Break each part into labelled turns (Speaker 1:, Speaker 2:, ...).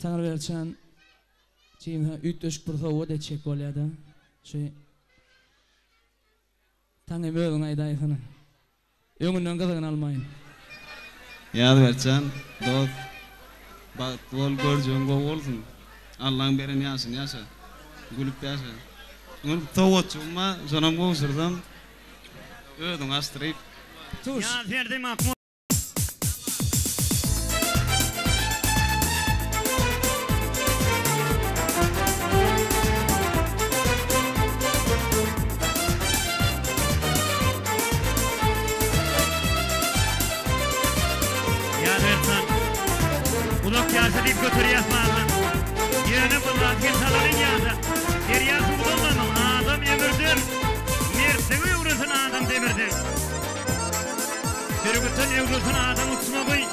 Speaker 1: Taňryberdi jan jigim saňa üýtgeşik bir sowgat etjek bolýada. Şu Taňrym özüň aýdaýsana. Öňünden gyzygyny almaýyn.
Speaker 2: Ýazberdi jan dost bagtly bol görjegiň gowy bolsun Allaň beren ýaşyny ýaşa gülüp ýaşa Ol sowgatjygym bar şonam gowşursam özüň açdyryp.
Speaker 1: Tuş.
Speaker 3: Ýazberdi Mahmut. Ýazbersan. Uzak ýaşa diýip göterýäs bagyny. Ýöne bu zat hem salalyň ýada. Derýa suwdan damyň, adam ömürden. Mertligi öwrensin adam demirden. Bürgütden öwrensin adam uçmagy,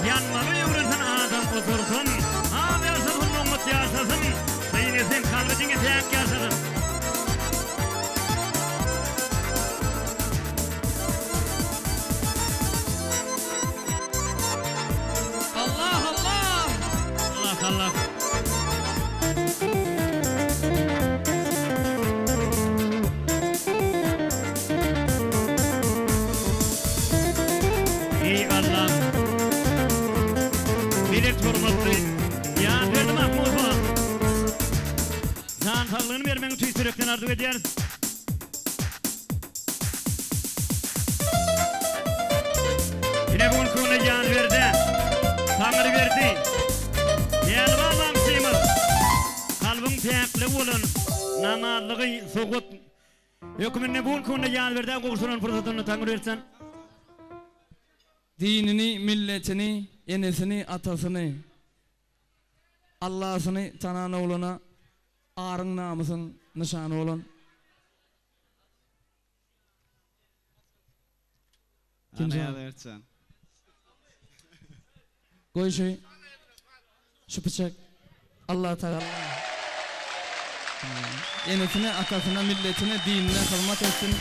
Speaker 3: Ýanmagy öwrensin adam otursun. Az ýaşasyn, oňat ýaşasyn, Kyn esen kalby diňe päk ýaşasyn.
Speaker 1: Allah Allah.
Speaker 3: Allah Allah. Eý Allam! Belent hormatly Ýazberdi Mahmudowa jan saglygyny bermegiňi tüýs ýürekden arzuw edýäris. Ine bu günki günde Ýazberdä Taňryberdi Pälwan bagşymyz kalbyň päkligi bolan namazlygy sowgat hökmünde bu günki günde Ýazberdä gowşuran pursatynda Taňryberdi jan.
Speaker 1: Dinini, milletini, enesini, atasyny, Allasyny tanan oglana aryň namysyň nyşany bolan.
Speaker 2: Ana ýaz Ertjan.
Speaker 1: Goý şu şu pyçak Allah Tagala enesine, atasyna, milletine, dinine hyzmat etsin,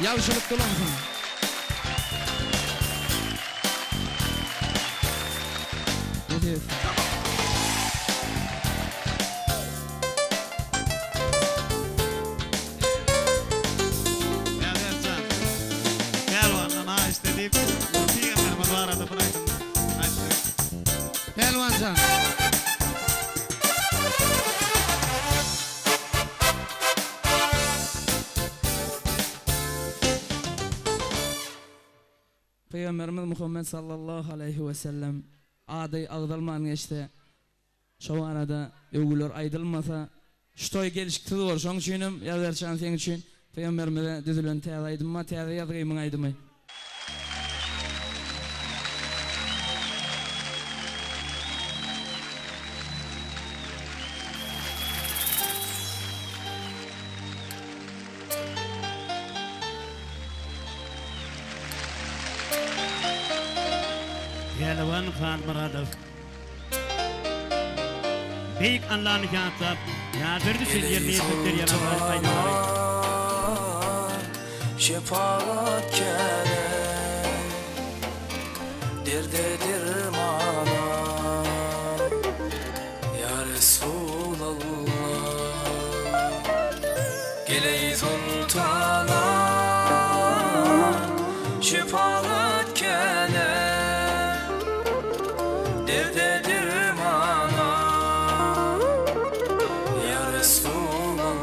Speaker 1: ýagşylyk dolansyn. Nesip etsin.
Speaker 2: Ýaz Ertjan. Pälwandan haýyşt edip, pygamberimiz barada bir aýdym aýtdy.
Speaker 1: Pälwanjan. Pygamberimiz Muhammet sallallahu aleýhi we sellem ady agzalman geçse, Şo barada öwgüler aýdylmasa, şu toý gelşiksiz bor. Şoň üçinem Ýazberçan seň üçin Pygamberimize düzülen täze aýdym bar, täze ýazgymyň aýdymy.
Speaker 3: Pälwan Halmyradow. Beýik Allany ýatlap, Ýazberdi üçin ýerine ýetirip berýän ajaýyp aýdymlary.
Speaker 4: Şepagat kele Derde dermana Ýa Resulallah Gel eý sultana Şepagat kele Derde dermana Ýa Resulallah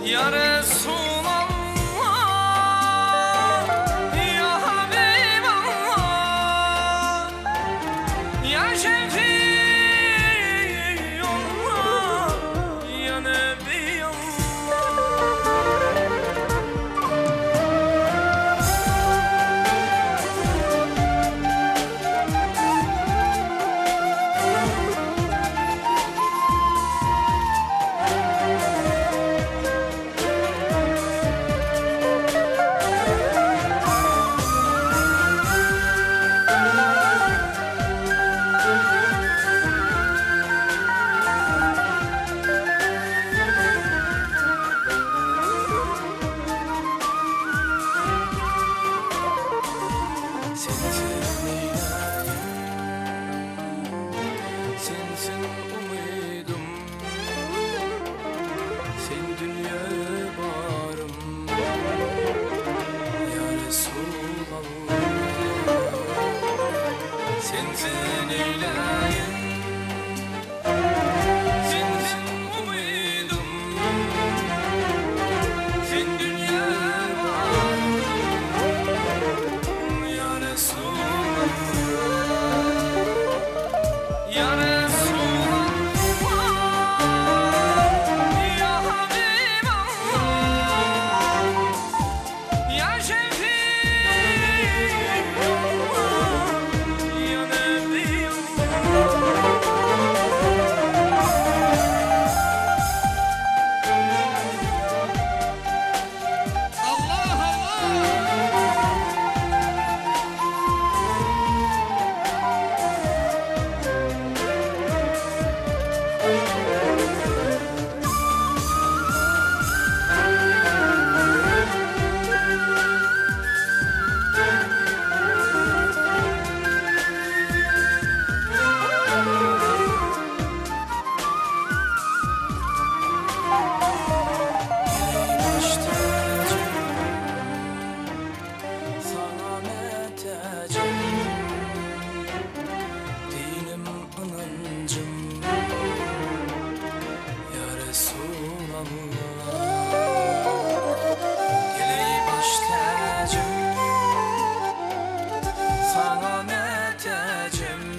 Speaker 4: Ýa Resulallah Ýa Habiballah Ýa Şefiullah Ýa Nebiallah. Sensiz neýläýin Sensiň umydym Sen dünýä bagtym Ýa Resulallah Ýa Resulallah Ýa Habiballah Ýa Şefiallah Ýa Nebiallah.
Speaker 1: Allah Allah!
Speaker 4: Baş täjim, saňa mätäjim, Dinim ynanjym, ýa Resulallah. Geleý baş täjim, saňa mätäjim.